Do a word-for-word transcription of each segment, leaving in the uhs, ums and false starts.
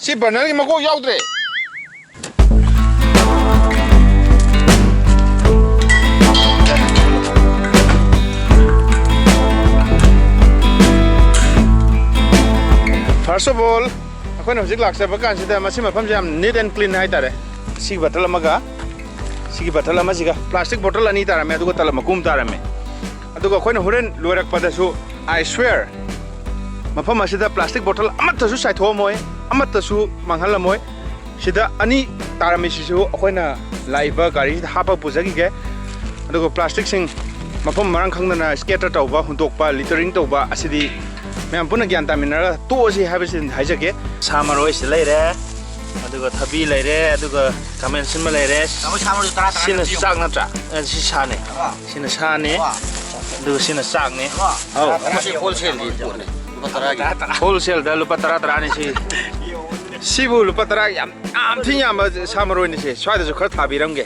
ꯁꯤ ꯕꯔꯅꯔꯒꯤ ꯃꯀꯣꯛ ꯌꯥꯎꯗ꯭ꯔꯦ꯫ First of all, ꯑꯩꯈꯣꯏꯅ ꯍꯧꯖꯤꯛ ꯂꯥꯛꯆꯕ ꯀꯥꯟꯁꯤꯗ ꯃꯁꯤ ꯃꯐꯝꯁꯦ ꯌꯥꯝ neat and clean ꯍꯥꯏꯇꯥꯔꯦ꯫ ꯁꯤꯒꯤ ꯕꯇꯜ ꯑꯃꯒ ꯁꯤꯒꯤ ꯕꯇꯜ ꯑꯃꯁꯤꯒ, ꯄ꯭ꯂꯥꯁꯇꯤꯛ ꯕꯣꯇꯜ ꯑꯅꯤ ꯇꯥꯔꯝꯃꯦ, ꯑꯗꯨꯒ ꯇꯂꯞ ꯃꯀꯨ ꯑꯃ ꯇꯥꯔꯝꯃꯦ꯫ ꯑꯗꯨꯒ ꯑꯩꯈꯣꯏꯅ ꯍꯣꯔꯦꯟ ꯂꯣꯏꯔꯛꯄꯗꯁꯨ, I swear, ꯃꯐꯝ ꯑꯁꯤꯗ ꯄ꯭ꯂꯥꯁꯇꯤꯛ ꯕꯣꯇꯜ ꯑꯃꯠꯇꯁꯨ ꯆꯥꯏꯊꯣꯛꯑꯝꯃꯣꯏ, ꯑꯃꯠꯇꯁꯨ ꯃꯥꯡꯍꯜꯂꯝꯃꯣꯏ꯫ ꯁꯤꯗ ꯑꯅꯤ ꯇꯥꯔꯝꯃꯤꯁꯤꯁꯨ ꯑꯩꯈꯣꯏꯅ ꯂꯥꯛꯏꯕ ꯒꯥꯔꯤꯁꯤꯗ ꯍꯥꯞꯄ ꯄꯨꯖꯈꯤꯒꯦ꯫ ꯑꯗꯨꯒ ꯄ꯭ꯂꯥꯁꯇꯤꯛꯁꯤꯡ ꯃꯐꯝ ꯃꯔꯥꯡ ꯈꯪꯗꯅ scatter ꯇꯧꯕ, ꯍꯨꯟꯗꯣꯛꯄ, littering ꯇꯧꯕ ꯑꯁꯤꯗꯤ ꯃꯌꯥꯝ ꯄꯨꯟꯅ ꯒ꯭ꯌꯥꯟ ꯇꯥꯃꯤꯟꯅꯔꯒ ꯇꯣꯛꯑꯁꯤ ꯍꯥꯏꯕꯁꯤ ꯍꯥꯏꯖꯒꯦ꯫ ꯁꯥ ꯃꯔꯣꯏꯁꯤ ꯂꯩꯔꯦ, ꯑꯗꯨꯒ ꯊꯕꯤ ꯂꯩꯔꯦ, ꯑꯗꯨꯒ ꯈꯥꯃꯦꯟ ꯑꯁꯤꯟꯕ ꯂꯩꯔꯦ꯫ ꯇꯥꯃꯣ, ꯁꯥ ꯃꯔꯣꯏꯁꯨ ꯇꯔꯥ ꯇꯔꯥ ꯁꯤꯅ ꯄꯤꯌꯨ꯫ ꯆꯥꯛ ꯅꯠꯇ꯭ꯔꯥ? ꯑ, ꯁꯤ ꯁꯥꯅꯦ꯫ ꯑ꯫ ꯁꯤꯅ ꯁꯥꯅꯦ꯫ ꯑ꯫ ꯑꯗꯨꯒ ꯁꯤꯅ ꯆꯥꯛꯅꯦ꯫ ꯑ꯫ ꯑꯧ꯫ ꯃꯁꯤ wholesaleꯒꯤ ꯄꯣꯠꯅꯤ꯫ ꯂꯨꯄꯥ ꯇꯔꯥꯒꯤ꯫ Wholesaleꯗ ꯂꯨꯄꯥ ꯇꯔꯥ ꯇꯔꯥꯅꯤ ꯁꯤ꯫ ꯁꯤꯕꯨ ꯂꯨꯄꯥ ꯇꯔꯥ ꯌꯥꯝ, ꯌꯥꯝ ꯊꯤꯅ ꯌꯥꯝꯕ ꯁꯥ ꯃꯔꯣꯏꯅꯤ ꯁꯦ꯫ ꯁ꯭ꯋꯥꯏꯗꯁꯨ ꯈꯔ ꯊꯥꯕꯤꯔꯝꯒꯦ꯫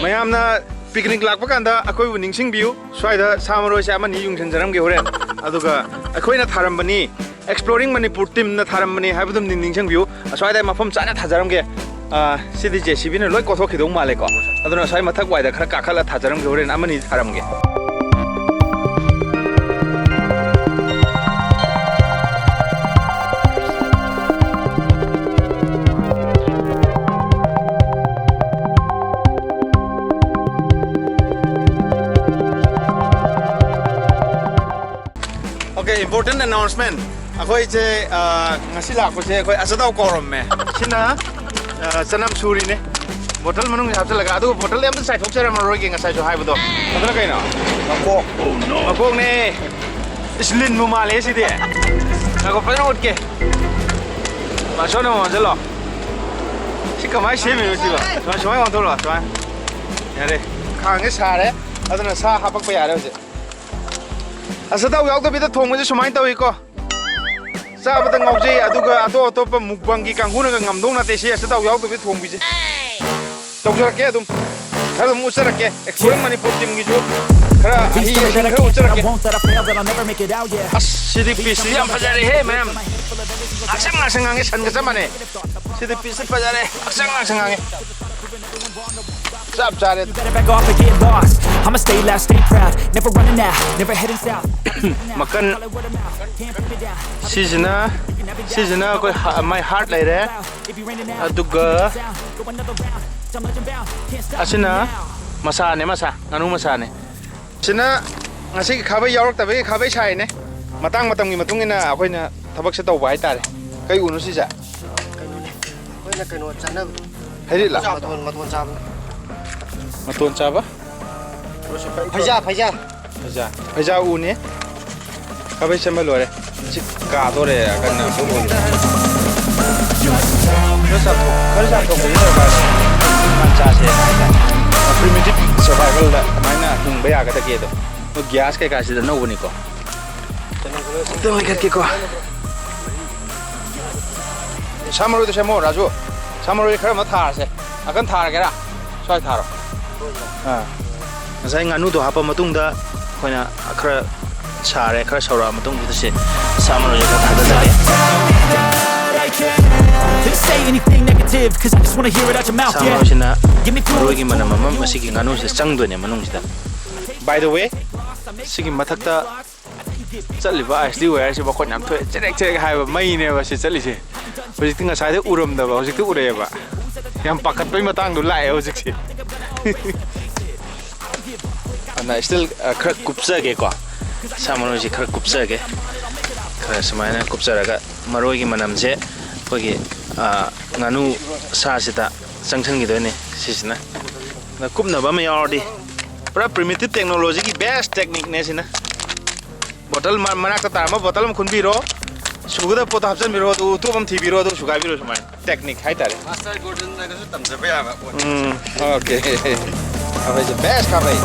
ꯃꯌꯥꯝꯅ picnic ꯂꯥꯛꯄ ꯀꯥꯟꯗ ꯑꯩꯈꯣꯏꯕꯨ ꯅꯤꯡꯁꯤꯡꯕꯤꯌꯨ꯫ ꯁ꯭ꯋꯥꯏꯗ ꯁꯥ ꯃꯔꯣꯏꯁꯦ ꯑꯃꯅꯤ ꯌꯨꯡꯁꯤꯟꯖꯔꯝꯒꯦ ꯍꯣꯔꯦꯟ꯫ ꯑꯗꯨꯒ ꯑꯩꯈꯣꯏꯅ ꯊꯥꯔꯝꯕꯅꯤ, Exploring Manipur teamꯅ ꯊꯥꯔꯝꯕꯅꯤ ꯍꯥꯏꯕꯗꯨꯝꯗꯤ ꯅꯤꯡꯁꯤꯡꯕꯤꯌꯨ꯫ ꯑꯁ꯭ꯋꯥꯏꯗ ꯃꯐꯝ ꯆꯥꯅ ꯊꯥꯖꯔꯝꯒꯦ꯫ ꯑ, ꯁꯤꯗꯤ JCBꯅ ꯂꯣꯏ ꯀꯣꯊꯣꯛꯈꯤꯗꯧ ꯃꯥꯜꯂꯦꯀꯣ꯫ ꯑꯗꯨꯅ ꯑꯁ꯭ꯋꯥꯏ ꯃꯊꯛ ꯋꯥꯏꯗ ꯈꯔ ꯀꯥꯈꯠꯂ ꯊꯥꯖꯔꯝꯒꯦ, ꯍꯣꯔꯦꯟ ꯑꯃꯅꯤ ꯊꯥꯔꯝꯒꯦ꯫ Okay, important announcement. ꯑꯩꯈꯣꯏꯁꯦ, ꯑ, ꯉꯁꯤ ꯂꯥꯛꯄꯁꯦ ꯑꯩꯈꯣꯏ ꯑꯆꯥꯊꯥꯎ ꯀꯧꯔꯝꯃꯦ꯫ ꯁꯤꯅ, ꯑ, ꯆꯅꯝ ꯁꯨꯔꯤꯅꯦ꯫ ꯕꯣꯇꯜ ꯃꯅꯨꯡꯗ ꯍꯥꯞꯆꯤꯜꯂꯒ, ꯑꯗꯨꯒ ꯕꯣꯇꯜꯗꯤ ꯑꯝꯇ ꯆꯥꯏꯊꯣꯛꯆꯔꯝꯃꯔꯣꯏꯒꯦ, ꯉꯁꯥꯏꯁꯨ ꯍꯥꯏꯕꯗꯣ꯫ ꯑꯗꯨꯅ ꯀꯩꯅꯣ? ꯃꯀꯣꯛ꯫ ꯃꯀꯣꯛꯅꯦ꯫ ꯏꯁ, ꯂꯤꯟꯕꯨ ꯃꯥꯜꯂꯦ ꯁꯤꯗꯤ꯫ ꯉꯥꯏꯈꯣ, ꯐꯖꯅ ꯎꯠꯀꯦ꯫ ꯃꯥ, ꯁꯣꯝꯗ ꯑꯃꯨꯛ ꯑꯣꯟꯁꯤꯜꯂꯣ꯫ ꯁꯤ ꯀꯃꯥꯏꯅ ꯁꯦꯝꯃꯤꯅꯣ ꯁꯤꯕꯣ? ꯁꯨꯃꯥꯏ, ꯁꯨꯃꯥꯏꯅ ꯑꯣꯟꯊꯣꯛꯂꯣ, ꯁꯨꯃꯥꯏꯅ꯫ ꯌꯥꯔꯦ꯫ ꯈꯥꯡꯁꯦ ꯁꯥꯔꯦ꯫ ꯑꯗꯨꯅ ꯁꯥ ꯍꯥꯄꯛꯄ ꯌꯥꯔꯦ ꯍꯧꯖꯤꯛ꯫ ꯑꯆꯥꯊꯥꯎ ꯌꯥꯎꯗꯕꯤꯗ ꯊꯣꯡꯕꯁꯦ ꯁꯨꯃꯥꯏꯅ ꯇꯧꯏꯀꯣ꯫ ꯆꯥꯕꯗ ꯉꯥꯎꯖꯩ, ꯑꯗꯨꯒ ꯑꯇꯣꯞ ꯑꯇꯣꯞꯄ mukbangꯒꯤ ꯀꯥꯡꯕꯨꯅꯒ ꯉꯝꯗꯧ ꯅꯠꯇꯦ ꯁꯤ ꯑꯆꯥꯊꯥꯎ ꯌꯥꯎꯗꯕꯤꯗ ꯊꯣꯡꯕꯤꯁꯦ꯫ ꯇꯧꯖꯔꯛꯀꯦ ꯑꯗꯨꯝ꯫ ꯈꯔ ꯑꯗꯨꯝ ꯎꯠꯆꯔꯛꯀꯦ꯫ Exploring Manipur teamꯒꯤꯁꯨ ꯈꯔ ꯑꯍꯩ ꯑꯁꯤꯡ ꯈꯔ ꯎꯠꯆꯔꯛꯀꯦ꯫ ꯑꯁ, ꯁꯤꯗꯤ pieceꯁꯤ ꯌꯥꯝ ꯐꯖꯔꯦꯍꯦ, ꯃꯌꯥꯝ꯫ ꯉꯥꯛꯁꯪ ꯉꯥꯛꯁꯪ ꯉꯥꯡꯉꯦ, ꯁꯟꯒ ꯆꯞ ꯃꯥꯟꯅꯩ꯫ ꯁꯤꯗꯤ ꯄꯤꯁꯁꯤ ꯐꯖꯔꯦ, ꯉꯥꯛꯁꯪ ꯉꯥꯛꯁꯪ ꯉꯥꯡꯉꯦ꯫ ꯆꯞ ꯆꯥꯔꯦ꯫ Better back off and get lost. I'ma stay loud, stay proud. Never running out, never heading south. ꯃꯀꯟ꯫ Call it word of mouth. Can't put me down. ꯁꯤꯁꯤꯅ ꯁꯤꯁꯤꯅ ꯑꯩꯈꯣꯏ ꯍꯥ- my heart ꯂꯩꯔꯦ꯫ If you ran it out, ꯑꯗꯨꯒ go another round. Jump, legend bound. Can't stop me ꯑꯁꯤꯅ now. ꯃꯁꯥꯅꯦ, ꯃꯁꯥ, ꯉꯥꯅꯨ ꯃꯁꯥꯅꯦ꯫ ꯁꯤꯅ ꯉꯁꯤꯒꯤ ꯈꯥꯕꯩ ꯌꯥꯎꯔꯛꯇꯕꯒꯤ ꯈꯥꯕꯩ ꯁꯥꯏꯅꯦ꯫ ꯃꯇꯥꯡ ꯃꯇꯝꯒꯤ ꯃꯇꯨꯡ ꯏꯟꯅ ꯑꯩꯈꯣꯏꯅ ꯊꯕꯛꯁꯦ ꯇꯧꯕ ꯍꯥꯏꯇꯥꯔꯦ꯫ ꯀꯩ ꯎꯅꯣ ꯁꯤꯁꯦ? ꯀꯩꯅꯣꯅꯦ, ꯑꯩꯈꯣꯏꯅ ꯀꯩꯅꯣ ꯆꯥꯅꯕꯗꯣ꯫ ꯍꯩꯔꯤꯠꯂꯥ? ꯃꯇꯣꯟ, ꯃꯇꯣꯟ ꯆꯥꯕꯗꯣ꯫ ꯃꯇꯣꯟ ꯆꯥꯕ? ꯐꯩꯖꯥ, ꯐꯩꯖꯥ꯫ ꯐꯩꯖꯥ, ꯐꯩꯖꯥ ꯎꯅꯤ꯫ ꯈꯥꯕꯩ ꯁꯦꯝꯕ ꯂꯣꯏꯔꯦ꯫ ꯁꯤ ꯀꯥꯗꯣꯔꯦ ꯀꯟꯅ꯫ ꯈꯔ ꯆꯥꯊꯣꯛ-, ꯈꯔ ꯆꯥꯊꯣꯛꯄꯒꯤ ꯗꯔꯀꯥꯔ꯫ ꯃꯥꯟ ꯆꯥꯁꯦ ꯍꯥꯏꯇꯥꯔꯦ꯫ Primitive survivalꯗ ꯀꯃꯥꯏꯅ ꯍꯤꯡꯕ ꯌꯥꯒꯗꯒꯦꯗꯣ꯫ ꯑꯗꯣ gas ꯀꯩꯀꯥꯁꯤꯗ ꯑꯅꯧꯕꯅꯤꯀꯣ꯫ ꯑꯝꯇ ꯂꯩꯈꯠꯀꯦꯀꯣ꯫ ꯁꯥ ꯃꯔꯣꯏꯗꯣ ꯁꯦꯝꯃꯣ, ꯔꯥꯖꯨ꯫ ꯁꯥ ꯃꯔꯣꯏ ꯈꯔ ꯑꯃ ꯊꯥꯔꯁꯦ꯫ ꯅꯥꯀꯟ ꯊꯥꯔꯒꯦꯔꯥ? ꯁ꯭ꯋꯥꯏ ꯊꯥꯔꯣ꯫ ꯑꯥ꯫ ꯉꯁꯥꯏ ꯉꯥꯅꯨꯗꯣ ꯍꯥꯞꯄ ꯃꯇꯨꯡꯗ ꯑꯩꯈꯣꯏꯅ ꯈꯔ ꯁꯥꯔꯦ, ꯈꯔ ꯁꯧꯔꯛꯑ ꯃꯇꯨꯡꯁꯤꯗ ꯁꯤ ꯁꯥ ꯃꯔꯣꯏꯁꯦ ꯈꯔ ꯊꯥꯗꯖꯒꯦ꯫ They say anything negative, cause I just wanna hear it out your mouth, ꯁꯥ yeah. ꯃꯔꯣꯏꯁꯤꯅ Give me food. ꯃꯔꯣꯏꯒꯤ ꯃꯅꯝ ꯑꯃ ꯃꯁꯤꯒꯤ ꯉꯥꯅꯨꯁꯤꯗ ꯆꯪꯗꯣꯏꯅꯦ ꯃꯅꯨꯡꯁꯤꯗ꯫ By the way, ꯁꯤꯒꯤ ꯃꯊꯛꯇ ꯆꯠꯂꯤꯕ ꯑꯥꯏꯁ ꯗꯤ ꯋꯥꯌꯔꯁꯤ ꯃꯈꯣꯟ ꯌꯥꯝ ꯊꯣꯛꯑꯦ, ꯆꯦꯔꯦꯛ ꯆꯦꯔꯦꯛ ꯍꯥꯏꯕ ꯃꯩꯅꯦꯕ ꯁꯤ ꯆꯠꯂꯤꯁꯦ꯫ ꯍꯧꯖꯤꯛꯇꯤ, ꯉꯁꯥꯏꯗꯤ ꯎꯔꯝꯗꯕ, ꯍꯧꯖꯤꯛꯇꯤ ꯎꯔꯛꯑꯦꯕ꯫ ꯌꯥꯝ ꯄꯥꯈꯠꯄꯩ ꯃꯇꯥꯡꯗꯣ ꯂꯥꯛꯑꯦ ꯍꯧꯖꯤꯛꯁꯦ꯫ ꯑꯗꯨꯅ still, ꯑ, ꯈꯔ ꯀꯨꯞꯆꯒꯦꯀꯣ꯫ ꯁꯥ ꯃꯔꯣꯏꯁꯦ ꯈꯔ ꯀꯨꯞꯆꯒꯦ꯫ ꯈꯔ ꯁꯨꯃꯥꯏꯅ ꯀꯨꯞꯆꯔꯒ ꯃꯔꯣꯏꯒꯤ ꯃꯅꯝꯁꯦ ꯑꯩꯈꯣꯏꯒꯤ, ꯑ, ꯉꯥꯅꯨ ꯁꯥꯁꯤꯗ ꯆꯪꯁꯤꯟꯈꯤꯗꯣꯏꯅꯦ ꯁꯤꯁꯤꯅ꯫ ꯑꯗ ꯀꯨꯞꯅꯕ ꯑꯃ ꯌꯥꯎꯔꯗꯤ ꯄꯨꯔꯥ primitive technologyꯒꯤ best techniqueꯅꯦ ꯁꯤꯅ꯫ ꯕꯣꯇꯜ ꯃ-, ꯃꯅꯥꯛꯇ ꯇꯥꯔꯝꯕ ꯕꯣꯇꯜ ꯑꯃ ꯈꯨꯟꯕꯤꯔꯣ, ꯁꯨꯒꯗꯕ ꯄꯣꯠꯇꯣ ꯍꯥꯞꯆꯤꯟꯕꯤꯔꯣ, ꯑꯗꯨ ꯎꯇꯣꯞ ꯑꯃ ꯊꯤꯕꯤꯔꯣ, ꯑꯗꯨ ꯁꯨꯒꯥꯏꯕꯤꯔꯣ ꯁꯨꯃꯥꯏꯅ꯫ Technique ꯍꯥꯏꯇꯥꯔꯦ꯫ ꯃꯥꯁꯇꯔ ꯒꯣꯔꯗꯟꯗꯒꯁꯨ ꯇꯝꯖꯕ ꯌꯥꯕ ꯄꯣꯠꯅꯤ꯫ ꯎꯝ, okay꯫ ꯈꯥꯕꯩꯁꯦ best ꯈꯥꯕꯩ꯫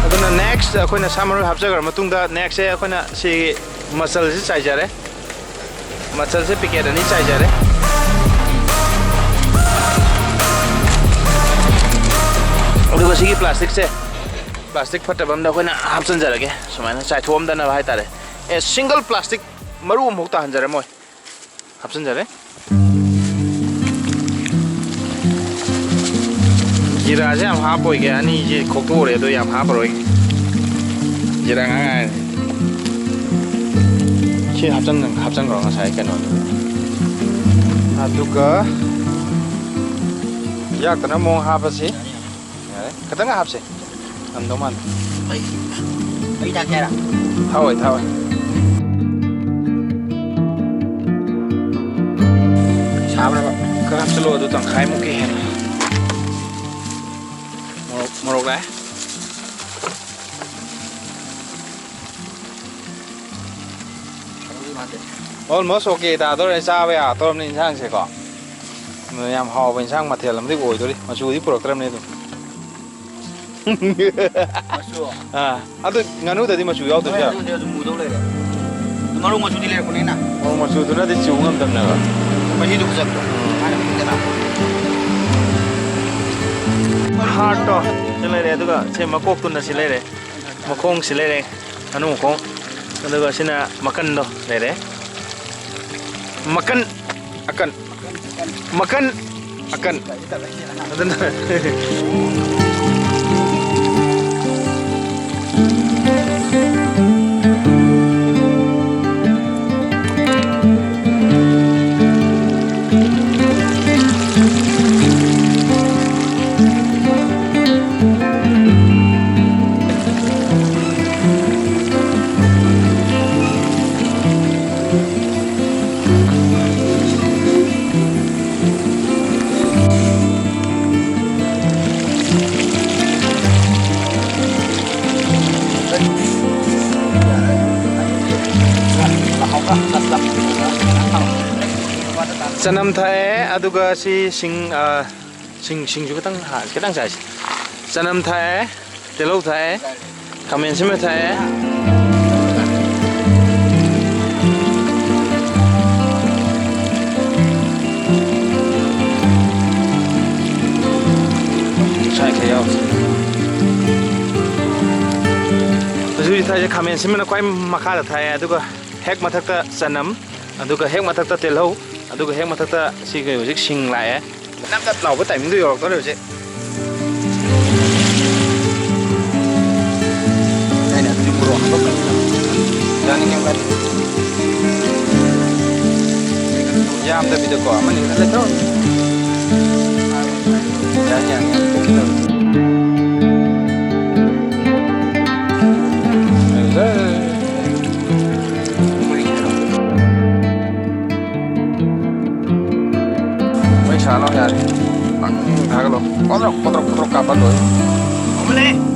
ꯑꯗꯨꯅ next ꯑꯩꯈꯣꯏꯅ ꯁꯥ ꯃꯔꯣꯏ ꯍꯥꯞꯆꯈ꯭ꯔ ꯃꯇꯨꯡꯗ, nextꯁꯦ ꯑꯩꯈꯣꯏꯅ ꯁꯤ ꯃꯆꯜꯁꯤ ꯆꯥꯏꯖꯔꯦ꯫ ꯃꯆꯜꯁꯦ packet ꯑꯅꯤ ꯆꯥꯏꯖꯔꯦ꯫ ꯑꯗꯨꯒ ꯁꯤꯒꯤ ꯄ꯭ꯂꯥꯁꯇꯤꯛꯁꯦ, ꯄ꯭ꯂꯥꯁꯇꯤꯛ ꯐꯠꯇꯕ ꯑꯝꯗ ꯑꯩꯈꯣꯏꯅ ꯍꯥꯞꯆꯤꯟꯖꯔꯒꯦ, ꯁꯨꯃꯥꯏꯅ ꯆꯥꯏꯊꯣꯛꯑꯝꯗꯅꯕ ꯍꯥꯏꯇꯥꯔꯦ꯫ ꯑꯦ, ꯁꯤꯡꯒꯜ ꯄ꯭ꯂꯥꯁꯇꯤꯛ ꯃꯔꯨ ꯑꯃꯐꯥꯎ ꯇꯥꯍꯟꯖꯔꯝꯃꯣꯏ꯫ ꯍꯥꯞꯆꯤꯟꯖꯔꯦ꯫ ꯖꯤꯔꯥꯁꯦ ꯌꯥꯝ ꯍꯥꯞꯄꯣꯏꯒꯦ, ꯑꯅꯤꯁꯦ ꯈꯣꯛꯇꯣꯛꯎꯔꯦ, ꯑꯗꯣ ꯌꯥꯝ ꯍꯥꯞꯄꯔꯣꯏꯒꯦ꯫ ꯖꯤꯔꯥ ꯉꯥꯛ ꯉꯥꯏꯔꯦ꯫ ꯁꯤ ꯍꯥꯞꯆꯟ-, ꯍꯥꯞꯆꯟꯈ꯭ꯔꯣ ꯉꯁꯥꯏ ꯀꯩꯅꯣꯗꯣ꯫ ꯑꯗꯨꯒ ꯌꯥꯛꯇꯅ ꯑꯃꯨꯛ ꯍꯥꯞꯄꯁꯤ꯫ ꯌꯥꯔꯦ, ꯈꯤꯇꯪ ꯍꯥꯞꯁꯦ꯫ ꯉꯝꯗꯧ ꯃꯥꯟꯗꯦ꯫ ꯃꯩ, ꯃꯩ ꯊꯥꯛꯀꯦ ꯍꯥꯏꯔ? ꯊꯥꯎꯋꯦ, ꯊꯥꯎꯋꯦ꯫ ꯁꯥꯕ꯭ꯔꯕ? ꯈꯔ ꯍꯥꯞꯆꯤꯜꯂꯣ, ꯑꯗꯨ ꯇꯪꯈꯥꯏꯃꯨꯛꯀꯤ ꯍꯦꯟꯅ꯫ ꯃꯣꯔꯣꯛ, ꯃꯣꯔꯣꯛ ꯂꯥꯛꯑꯦ꯫ ꯑꯗꯨꯗꯤ ꯃꯥꯟꯗꯦ꯫ Almost okay ꯇꯥꯗꯧꯔꯦ, ꯆꯥꯕ ꯌꯥꯗꯧꯔꯕꯅꯤ ꯏꯟꯁꯥꯡꯁꯦꯀꯣ꯫ ꯑꯗꯨꯅ ꯌꯥꯝ ꯍꯥꯎꯕ ꯏꯟꯁꯥꯡ ꯃꯊꯦꯜ ꯑꯃꯗꯤ ꯑꯣꯏꯗꯣꯔꯤ꯫ ꯃꯆꯨꯗꯤ ꯄꯨꯔꯛꯇ꯭ꯔꯕꯅꯤ ꯑꯗꯨꯝ꯫ ꯃꯆꯨ? ꯑꯥ, ꯑꯗꯨ ꯉꯥꯅꯨꯗꯗꯤ ꯃꯆꯨ ꯌꯥꯎꯗ꯭ꯔꯁꯨ ꯍꯣꯏ, ꯌꯥꯏ꯫ ꯑꯗꯨꯗꯤ ꯑꯗꯨꯝ ꯃꯨꯗꯧ ꯂꯩꯔꯦ꯫ ꯃꯔꯨ ꯃꯆꯨꯗꯤ ꯂꯩꯔꯛꯄꯅꯤꯅ꯫ ꯃꯔꯨ ꯃꯆꯨꯗꯨꯅꯗꯤ ꯆꯨ ꯉꯝꯗꯕꯅꯦꯕ꯫ ꯃꯍꯤꯗꯨ ꯐꯖꯕꯗꯣ꯫ ꯎꯝ꯫ ꯃꯥꯅ ꯐꯖꯅ꯫ Heartꯇꯣ ꯁꯤ ꯂꯩꯔꯦ, ꯑꯗꯨꯒ ꯁꯤ ꯃꯀꯣꯛꯇꯨꯅ ꯁꯤ ꯂꯩꯔꯦ꯫ ꯃꯈꯣꯡ ꯁꯤ ꯂꯩꯔꯦ꯫ ꯉꯥꯅꯨ ꯃꯈꯣꯡ꯫ ꯑꯗꯨꯒ ꯁꯤꯅ ꯃꯀꯟꯗꯣ ꯂꯩꯔꯦ꯫ ꯃꯀꯟ꯫ ꯑꯀꯟ꯫ ꯃꯀꯟ꯫ ꯑꯀꯟ꯫ ꯑꯗꯨꯅ꯫ ꯆꯅꯝ ꯊꯥꯛꯑꯦ, ꯑꯗꯨꯒ ꯁꯤ ꯁꯤꯡ, ꯑ, ꯁꯤꯡ, ꯁꯤꯡꯁꯨ ꯈꯤꯇꯪ ꯍꯥ-, ꯈꯤꯇꯪ ꯆꯥꯏꯁꯦ꯫ ꯆꯅꯝ ꯊꯥꯛꯑꯦ, ꯇꯤꯜꯍꯧ ꯊꯥꯛꯑꯦ, ꯈꯥꯃꯦꯟ ꯑꯁꯤꯟꯕ ꯊꯥꯛꯑꯦ꯫ ꯁꯥꯏ ꯈꯔ ꯌꯥꯎ꯫ ꯍꯧꯖꯤꯛ ꯍꯧꯖꯤꯛ ꯊꯥꯏꯁꯦ ꯈꯥꯃꯦꯟ ꯑꯁꯤꯟꯕꯅ ꯈ꯭ꯋꯥꯏ ꯃꯈꯥꯗ ꯊꯥꯏꯌꯦ, ꯑꯗꯨꯒ ꯍꯦꯛ ꯃꯊꯛꯇ ꯆꯅꯝ, ꯑꯗꯨꯒ ꯍꯦꯛ ꯃꯊꯛꯇ ꯇꯤꯜꯍꯧ, ꯑꯗꯨꯒ ꯍꯦꯛ ꯃꯊꯛꯇ ꯁꯤꯒꯤ ꯍꯧꯖꯤꯛ ꯁꯤꯡ ꯂꯥꯛꯑꯦ꯫ ꯅꯞ ꯅꯞ ꯂꯥꯎꯕ timing ꯗꯨ ꯌꯧꯔꯛꯇꯣꯔꯦ ꯍꯧꯖꯤꯛ꯫ ꯑꯩꯅ ꯑꯗꯨꯗꯤ ꯃꯣꯔꯣꯛ ꯍꯥꯞꯄꯛꯀꯅꯤ꯫ ꯌꯥꯅꯤ, ꯀꯩꯝ ꯀꯥꯏꯗꯦ꯫ ꯌꯥꯝꯗꯕꯤꯗꯀꯣ, ꯑꯃꯅꯤ ꯈꯛꯇ ꯂꯩꯊꯧ꯫ ꯌꯥꯅꯤ, ꯌꯥꯅꯤ, ꯌꯥꯅꯤ꯫ ꯃꯩ ꯁꯥꯍꯜꯂꯣ, ꯌꯥꯔꯦ꯫ ꯄꯪ ꯊꯥꯒꯠꯂꯣ꯫ ꯀꯣꯗ꯭ꯔꯣꯛ, ꯀꯣꯗ꯭ꯔꯣꯛ, ꯀꯣꯗ꯭ꯔꯣꯛ ꯀꯥꯞꯄ ꯂꯣꯏꯔꯦ꯫